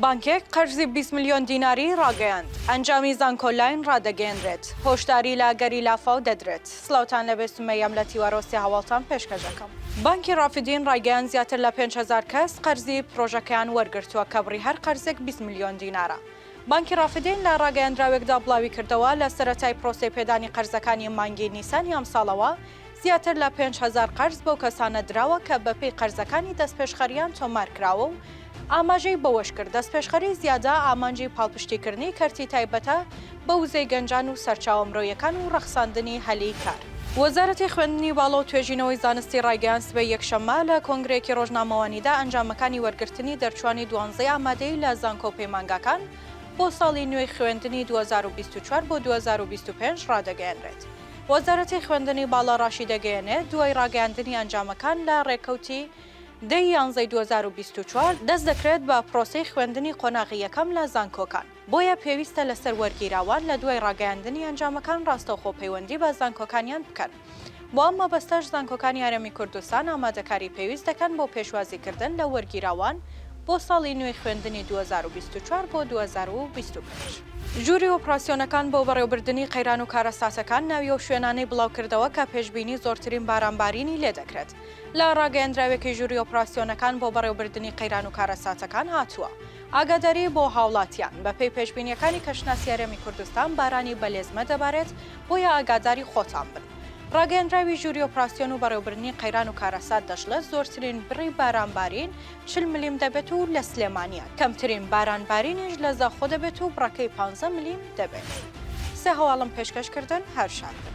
بانکێک قەرزی 20 ملیۆن دیناری ڕاگەیاند، ئەنجامی زانکۆلاین ڕادەگەیەنرێت، هۆشداری لە ئەگەری لافاو دەدرێت. سڵاوتان لەبێ سومەیەم لە تیوارۆسی هەواڵتان پێشکەش ئەکەم. بانکی ڕافدین ڕایگەیاند زیاتر لە 5000 کەس قەرزی پڕۆژەکەیان وەرگرتووە کە بڕی هەر قەرزێک 20 ملیۆن دینارە. بانکی ڕافدین لە ڕاگەیەندراوێکدا بڵاویکردەوە، لە سەرەتای پرۆسەی پێدانی قەرزەکانی مانگی نیسانی ئەمساڵەوە زیاتر لە 5000 قەرز بەو کەسانە دراوە کە بەپێی قەرزەکانی دەستپێشخەریان تۆمارکراوە و ئاماژەی بەوەشکرد، دەستپێشخەری زیادە ئامانجی پاڵپشتیکردنی کەرتی تایبەتە بە وزەی گەنجان و سەرچاوە مرۆیەکان و ڕەخساندنی هەلی کار. وەزارەتی خوێندنی باڵا و توێژینەوەی زانستی ڕایگەیاند، سبەی یەکشەممە لە کۆنگرەیەکی ڕۆژنامەوانیدا ئەنجامەکانی وەرگرتنی دەرچووانی دوانزەی ئامادەیی لە زانکۆ و پەیمانگاکان بۆ ساڵی نوێی خوێندنی 2024 بۆ 2025 ڕادەگەیەنرێت. وەزارەتی خوێندنی باڵا ڕاشیدەگەیەنێت، دوای ڕاگەیاندنی ئەنجامەکان لە ڕێکەوتی دە ی یانزەی 2024 دەست دەکرێت بە پرۆسەی خوێندنی قۆناغی یەکەم لە زانکۆکان. بۆیە پێویستە لەسەر وەرگیراوان لە دوای ڕاگەیاندنی ئەنجامەکان ڕاستەوخۆ پەیوەندی بە زانکۆکانیان بکەن. بۆ ئەم مەبەستەش زانکۆکانی هەرێمی کوردستان ئامادەکاری پێویست دەکەن بۆ پێشوازیکردن لە وەرگیراوان بۆ ساڵی نوێی خوێندنی 2024 بۆ 2025. ژووری ئۆپراسیۆنەکان بۆ بەڕێوەبردنی قەیران و کارەساتەکان ناوی ئەو شوێنانەی بڵاوکردەوە کە پێشبینی زۆرترین بارانبارینی لێدەکرێت. لە ڕاگەیەندراوێکی ژووری ئۆپراسیۆنەکان بۆ بەڕێوەبردنی قەیران و کارەساتەکان هاتووە، ئاگاداری بۆ هاوڵاتیان، بەپێی پێشبینیەکانی کەشناسی هەرێمی کوردستان بارانی بەلێزمە دەبارێت، بۆیە ئاگاداری خۆتان بن. ڕاگەیەندراوی ژووری ئۆپراسیۆن و بەڕێوەبردنی قەیران و کارەسات دەشڵێت، زۆرترین بڕی بارانبارین 40 ملیم دەبێت و لە سلێمانییە، کەمترین بارانبارینیش لە زاخۆ دەبێت و بڕەکەی پانزە ملیم دەبێت. سێ هەواڵم پێشکەش کردن، هەر شاد بن.